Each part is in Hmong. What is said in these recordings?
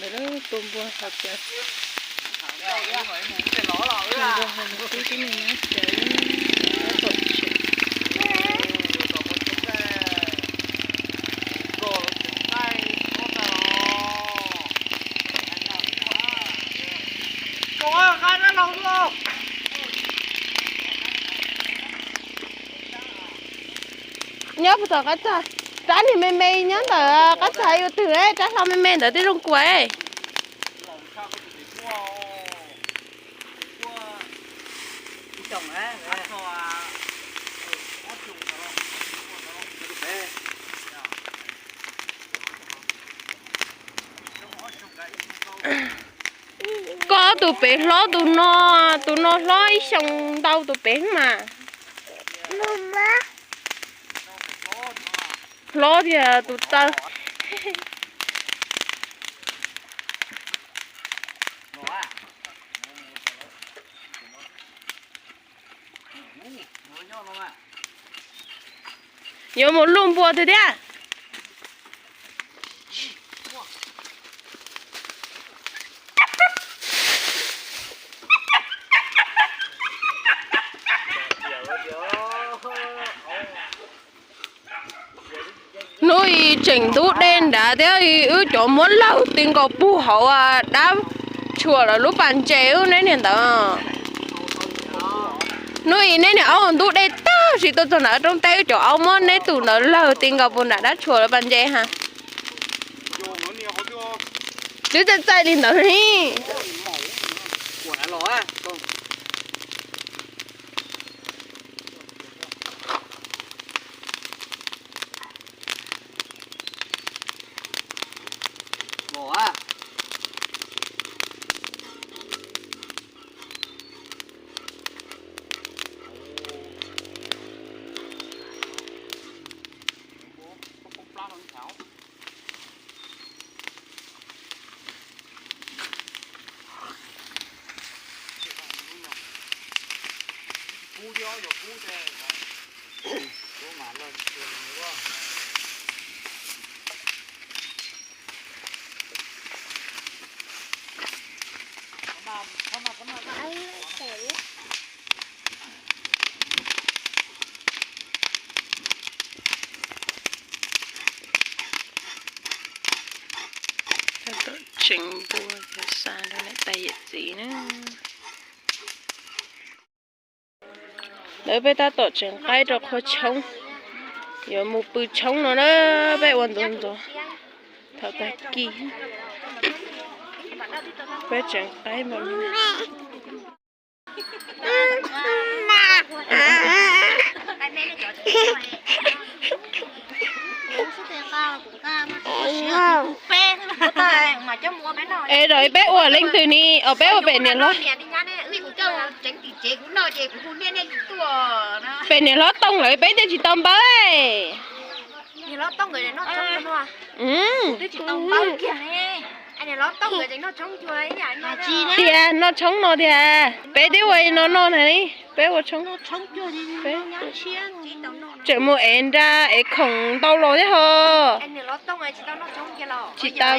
Tus npua hauv pes, tus npua hauv twb tib neeg nyob ces tab tom tseem. Nyob puag tom qab txag, rab niag me me nyob ntawm qab txag yuav twg, rab hlau me me ntawd twb zoo kua. Koj tus pem hlob tus no, tus no hlob ib xyoos ntau tus pem mas. Hlob tiag tus taw. Yuav mus luj npua tiag thiab. Hnub i tseem ntub dej nrad thiab, wb cov muab lawg ti nkaus puag hauv dab tshuam lawv lub pas ntses, wb neb niag ntawd. Hnub i neb niag aub ntub dej tag sim tuaj txog nram roob teb, wb cov aub muab neb tus ntawd lawg ti nkaus puag nram dab tshuam lawv pas ntses ha. Twb txaij txaij li ntawd li. Tab tom tseev npua yog xa rau niam tais yawm txiv na. Lawv peb tab tom tseev qaib rau qhua tshoob, yuav mus pw tshoob no na, peb ua ntxuav ntxuav thaum tag kis. Peb tseev qaib npaum no. Es rau peb ua leej twg ni, os peb ua pem niam hlob. Pem niam hlob Tooj lawv peb thiaj tsis tau npawb. Tias noj tshoob no tiag, peb twb ua no noj na, peb ua tshoob. Tseem mus ev nra ev khoom ntau los thiab ho. Tsis tau.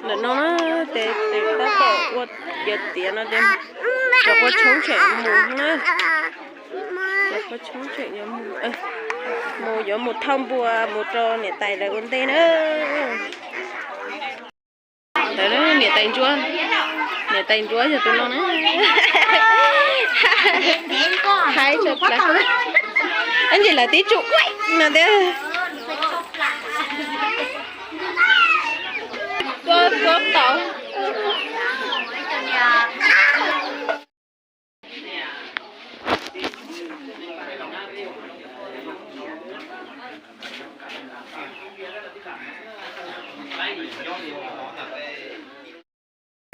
Ntawm no na, ces tab tom ua yawm tiav no ces cov qhua tshoob tseem mus na. Cov qhua tshoob tseem yuav mus, mus yuav mus thauj npua mus rau niam tais lawv ua ntej na. Ntawd niam tais ntsuab, niam tais ntsuab yog tus no na. Haib tshaj plaws. Ib ntsis lawv tib tsuj no thiab. Txob txob tau.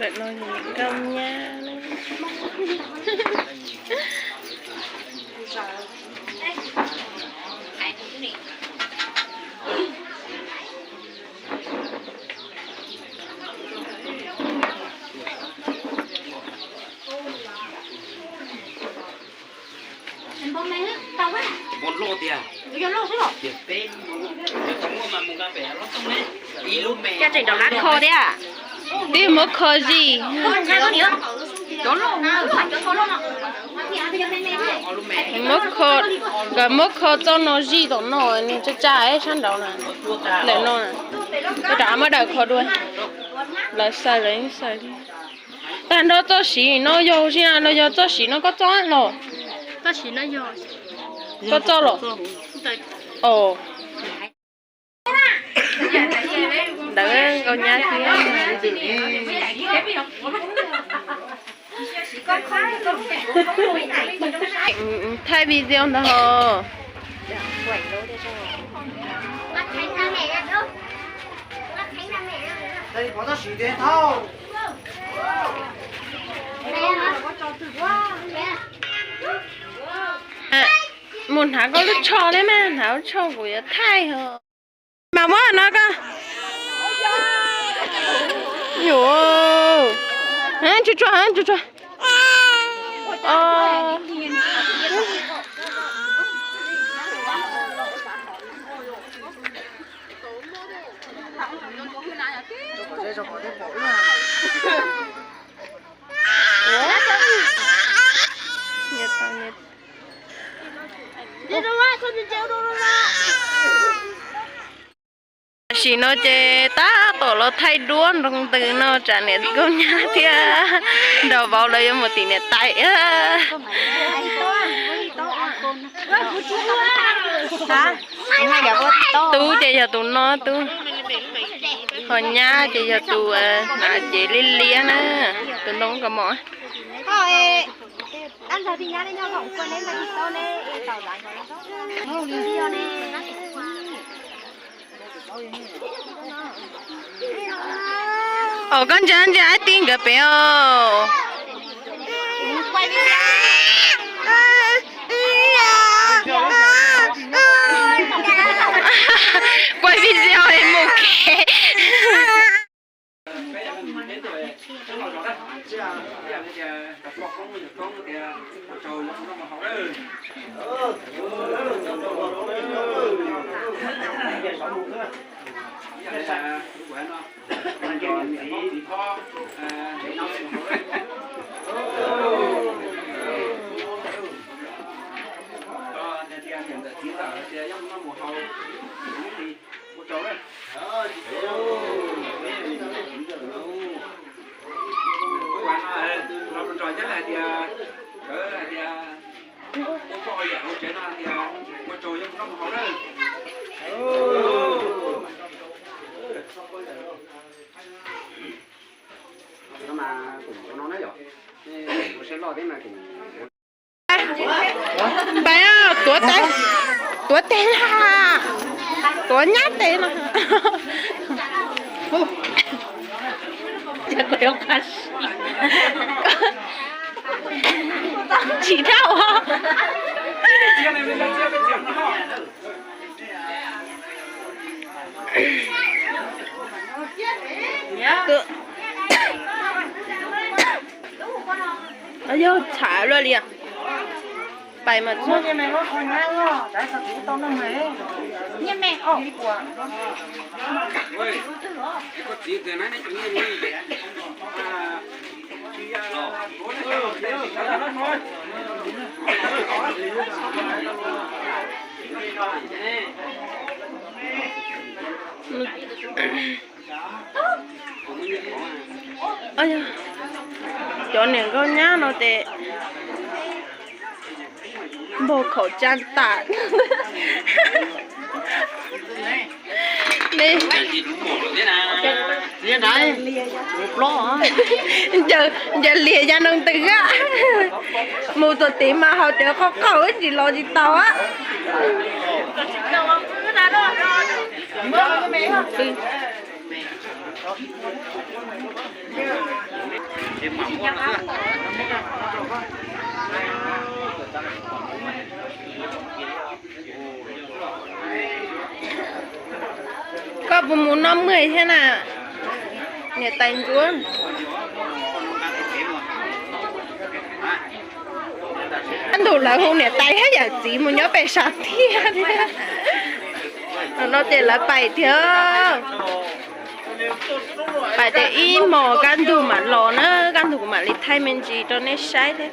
Ntawm no yog nkauj nyab na. Npau loj tiag. Tiag peb, yog tsis muaj mas mus nqa Koj tseem rov qab kho thiab? Twb muab kho zij. Muab kho, nkawd muab kho txoj no zij tom no, nws tsa tsa sab nraud na, ntawm no na. Koj rov qab muab daws kho dua. Lawv xaws, lawv yeej xaws li. Tag nrho txoj siv no yog ua si na los yog txoj siv no koj txoj los? Koj txoj los? Os. Ntawd nkauj nyab thiab. Thaij video ntag hos. Mus hnav koj lub tsho thiab mas, hnav lub tsho kuv yuav thaij os. Mas muab no koj. Tsuag tsuag, tsuag tsuag. Tam sim no ces tab tom los thaij duab nroo ntws no tsam niam nkauj nyab thiab nraug vauv lawv yuav mus tim niam tais. Tub ces yog tus no tub, ho nyab ces yog tus hnav cev liab liab na, tus ntoo kaus mom. Os, koj ntsia ntsia ib tib nkawd pem os. Kuaj video es mus kev. Pais, tuav tes, tuav tes lawm, tuav nyab tes no. Tsis dhau. Yog txhav luaj li. Pais mas txog. Cov niam nkauj nyab no ces npog khaum tsa tas. Ncaws lias ya noo ntws a. Mus txog tid mas haus cawv qhov qaug ib tsis los tsis tau a. Koj puas mus noj mov thiab na? Niam tais ntsuab. Ab, ntuj, lawv hu niam tais thiab yawm txiv mus nyob pem sab tiag thiab. No ces lawv pais thiab. Pais tias ib hmos kaj ntug mam los na, kaj ntug kuv mam li thaij me ntsis rau nej saib thiab,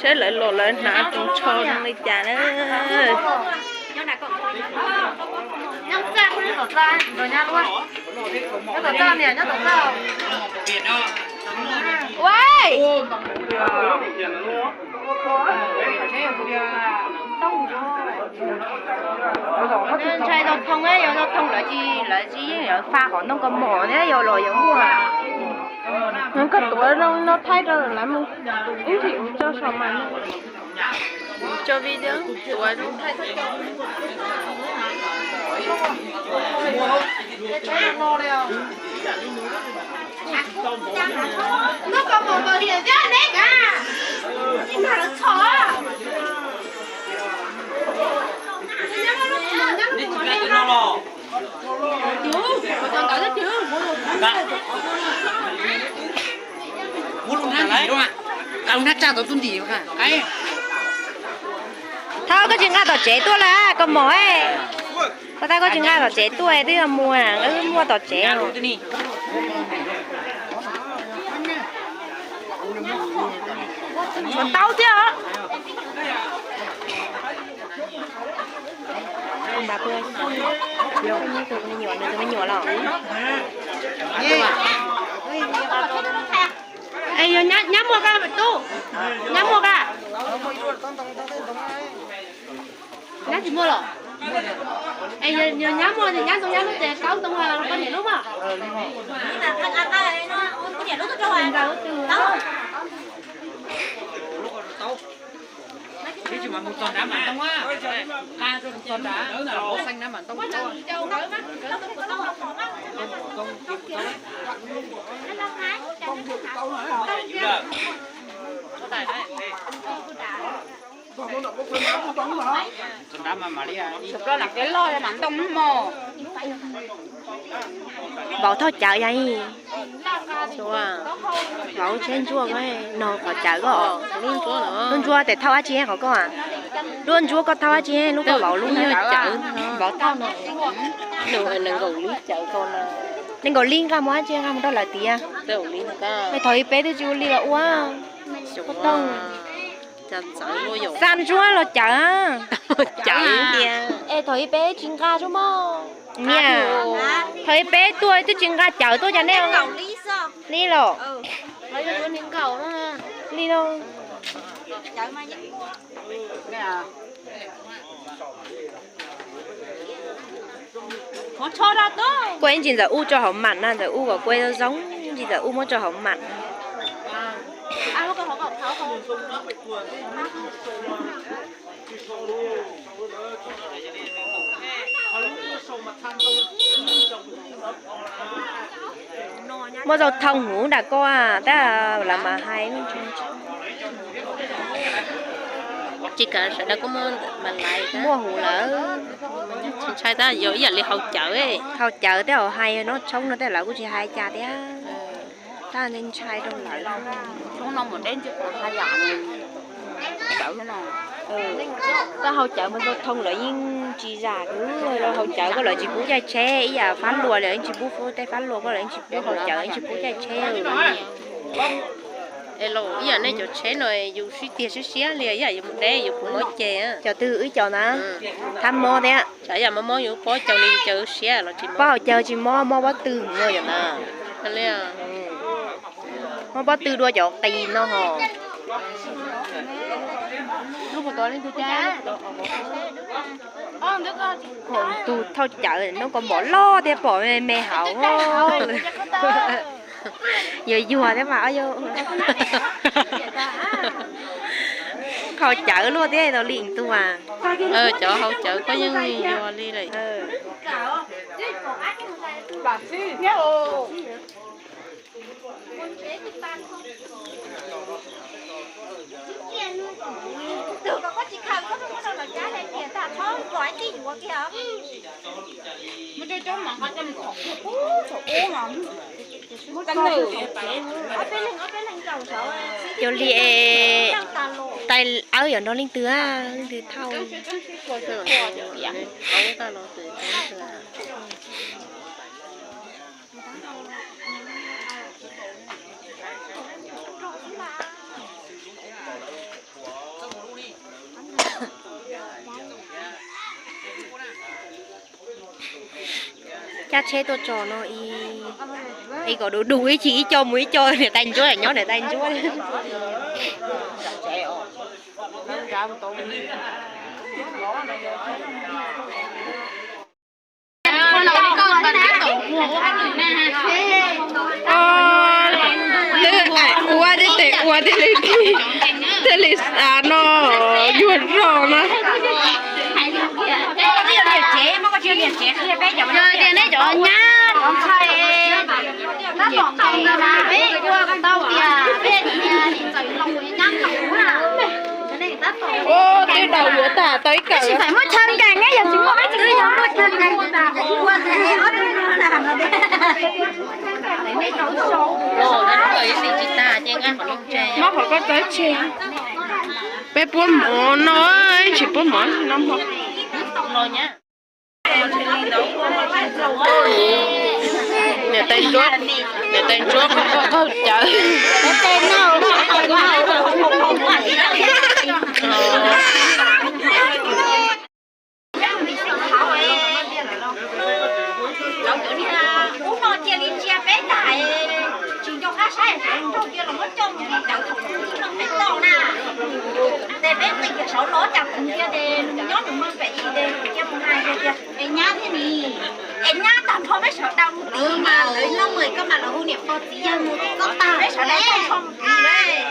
saib lawv los lawv hnav tsoos tsho zoo li cas na. Ntshai tau thoob, yog tau thoob lawv tsis, lawv tsis yeej yuav fa qhov ntoo kaus mom thiab yog los yuav muaj. Koj tuav zoo no thaij rau lawv mus, ib ntsis kuv tso saum mas. Tso video tuav zoo thaij. Thov koj tsis nqa tom tsev tuaj lawm koj mom. Koj thov koj tsis nqa tom tsev tuaj twb yog muaj, wb muaj tom tsev. Ntau thiab os. Tus me nyuam los. Es yog nyab muaj koj tub, nyab muaj koj, nyab tsis muaj los? Es yog nyab muaj ces nyab ntoo nyab lub ces kaub ntoo poj niam lub mas. Vauv thauj cawv yog, vauv tsheb ntsuab no qhov cawv koj. Lub ntsuab tes thauj dab tsi qhov koj a? Lub ntsuab koj thauj dab tsi, lub koj vauv lub na? Vauv thauj no. Nees nkaum li nqa mus dab tsi, nqa mus rau lawv tiav. Thaum ub peb twb tsis ua li los ua. Xa ntsuab los cawv. Cawv tiag. Es thaum ub peb tsis nqa ntsuab mog. Niam, thaum ub peb tuaj twb tsis nqa cawv tuaj cas nej li los. Li los. Kuaj ib ntsis ntxawm ub tso hauv mam na, ntxawm ub kom kuaj zoo zoo, ib ntsis ntxawm ub muab tso hauv mam. Muaj zaub thoo huv nram koj tab lawv mas hais. Tsis kav sawv daws kuj muaj mas lais, muaj huv lawm. Tsis ntshai tab, yog ib yam li haus cawv. Haus cawv tej zaum hais noj tshoob no tej lawv kuj tsis hais cas thiab. Tab ntshai rau lawv. Tab haus cawv mas zaub thoo lawv yeej tsis zam kuv, haus cawv koj lawv tsis pub caij tsheb ib yam fab luas lawv yeej tsis pub, tej fab luas koj lawv yeej tsis pub haus cawv, yeej tsis pub caij tsheb. Es los ib yam nej cov tsheb no yus sib tiag siab siab li ib yam yus mus deb yus puas mob ceg. Cov twg wb cov na? Thab mob thiab. Tsam ib yam mob mob yus pob caug li yus cawv siab los tsis mob. Pob caug tsis mob, mob pob tw no yom na. Mob pob tw dua cov qis no hos. Tus thauj cawv no koj mom loj thiab pom me me hauv. Yuag yuag thiab mas. Haus cawv luaj thiab tau li tus as. Cov haus cawv koj yeej yuag li lawm. Yog li, tais awb yog no leej twg, leej twg thauj? Cab tsheb tuaj tso no, ib kom du du ib chim ib co mus ib co, niam tais ntsuab nyob niam tais ntsuab. Twb ua thiaj li, thiaj li no yuag rog na. Ua twb daus yuav tag tau ib kawm. Mob qhov koj txawb tseg. Peb puab mov no, tsis puab mov no. Niam tais ntsuab, niam tais ntsuab qaug cawv. Ub no cia li ntsia peb tag, tsis nco qab saib, nrog kiag los muab coj mus li cawv thaum ub no pem toj na. Ces peb nqis kiag saud los cas tus cia ces nws nyob nws mus pem ib ces cia mus hais tias es nyab thiab ni, es nyab tag nrho peb sawv daws mus tid mas lawv noj mus koj mas los hu niam pog txiv yawg mus koj tag peb sawv daws tag nrho mus tid.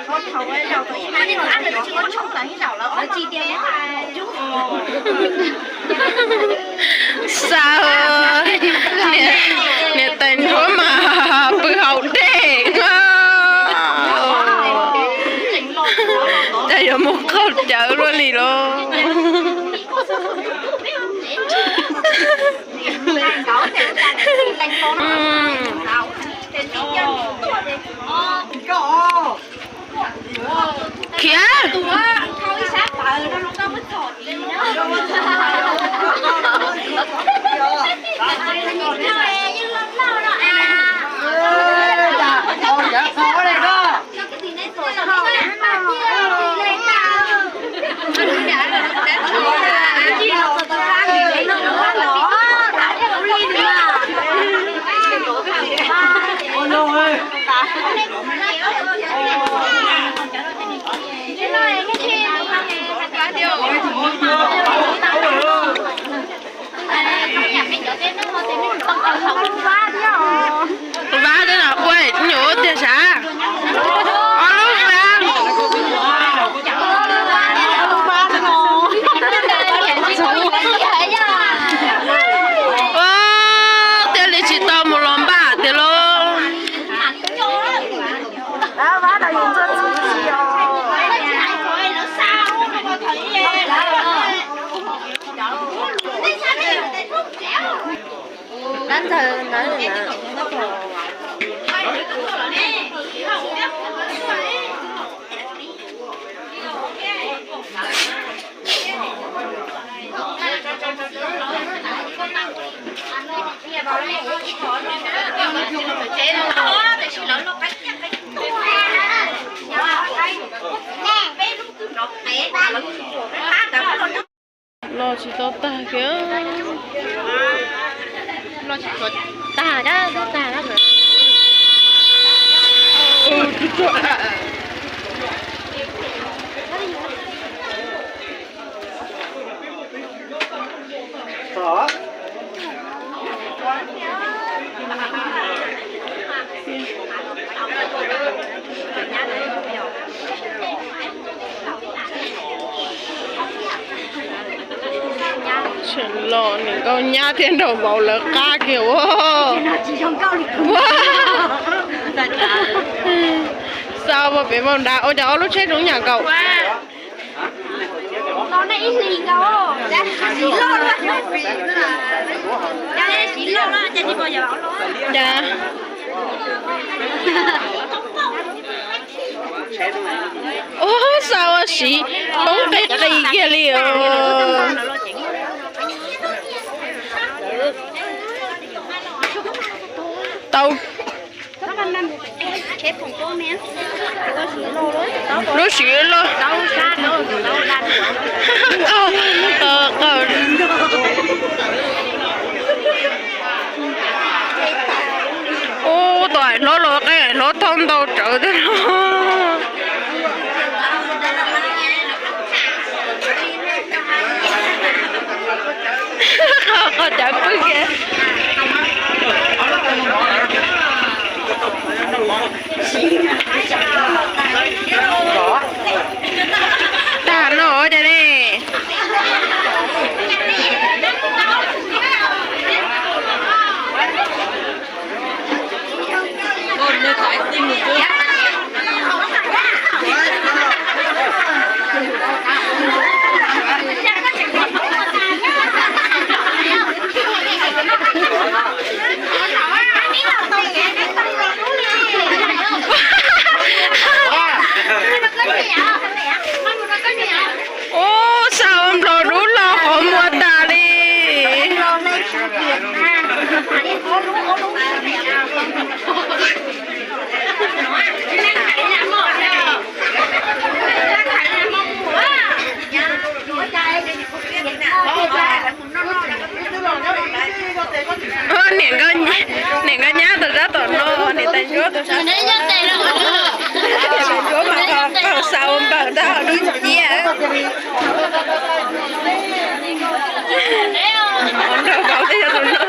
Thaum zaum tau ib hais tsis ua tshoob lawv ib zaum lawv ob tsis tias Xav, niam tais ntsuab mas pw haus dej. Cas yuav mus qaug cawv luaj li los. Khiav. Vab tej no ua nyuam tiag sav. Ob lub vab. Ua thiaj li tsis tau mus los npaj tiag lauj. Los tsis tau tag kiag. Los tsis tau tag, tag. Tseem los niam nkauj nyab thiab nraug vauv lawv qab kiag ua. Xa ua pem npau nrad ua cas ob lub tsheb zoo nyam nkaus. Ua xa ua siv poob qis qis kiag li os. Tau. Lub siv loj. Hlob los qe hlob thauj ntau rawv thiab los. Qhov cov pw kiag. Tag no ua cas ne? Ub, xa ua nplog dub los qhov muag tas li. Niam nkawd nyab tus sab tom no, niam tais ntsuab tus sab tom no. Tais ntsuab mas qaug xa ua npaws ntag, dub ciab. Nrog vauv tej yog tus no.